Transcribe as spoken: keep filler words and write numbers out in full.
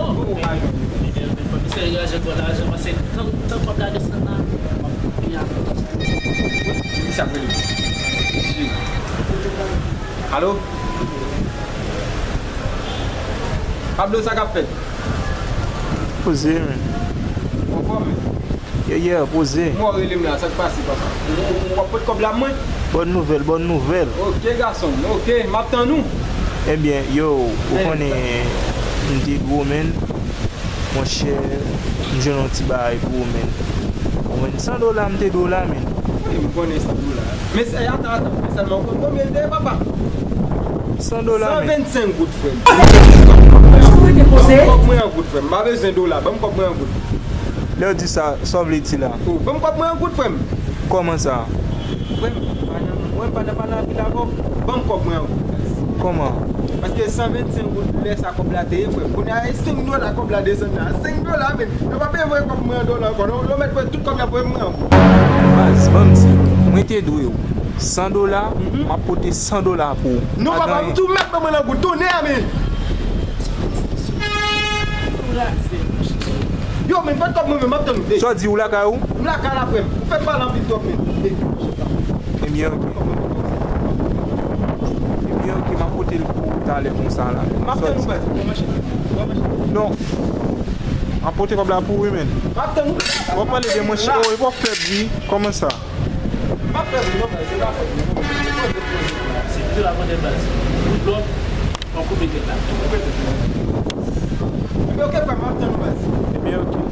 Oh, men, men, men, fò misye degaje gwo lajan, paske tan, tan kòb la desann la, m ap vin avè w. Ki sa k rele? Alo? Pablo, sa k ap fèt? Poze, men. Anfòm, men. Yeah, yeah, poze. Kòman w rele m la? Sa k pase, papa? Ou, ou, w ap pot kòb la mwen? Bòn nouvèl, bòn nouvèl. Ok, gason m. Ok, m ap tann ou. Ebyen, yo, ou konnen m te dwe w, men. Monchè, m jwenn yon ti bagay pou ou, men. Ou konprann? San dola m te dwe w la, men. Wi, m konnen san dola. Men se, atan, atan, men sèlman ou konn konbyen l te ye, papa? San dola, men. San vennsenk goud, frè m. Kòb mwen an goud, frè m. M pa bezwen dola. Ban m kòb mwen an goud. Lè w di sa, sa w vle di la? Oh, ban m kòb mwen an goud, frè m. Kòman sa? Frè m, pa nan, mwen pa nan pale anpil avè w. Ban m kòb mwen an goud. Kòman? Paske san vennsenk goud, lè sa kòb la te ye, frè m. Kounye a, e senk dola kòb la desann la. Senk dola, men. Yo pa bezwen voye kòb mwen an dola ankò, non. Yo mèt voye tout kòb y ap voye mwen an goud. Baz, ban m di, mwen te dwe w san dola, m ap pote san dola pou ou. Non, papa, m tou mèt ban mwen nan goud. Tonnè, men. Yo, men, fè kòb mwen, men, m ap tann ou. Sa w di, ou lakay ou? M lakay la, frè m. Ou fè m pale anpil twòp, men. Ebyen, ok. Ebyen, ok, m ap pote l pou ou talè konsa la. M ap tann ou, baz. Non. M ap pote kòb la pou ou, wi, men. M ap tann ou. W ap pale de mwen, oh, e w ap fè bri. Kòman sa? M ap fè bri, non, baz. Se pa fòt mwen, non. Se pito la konnen, baz. Ou blòf. Mwen koupe tèt la. Ebyen, ok, frè m, m ap tann ou, baz. Ebyen, ok.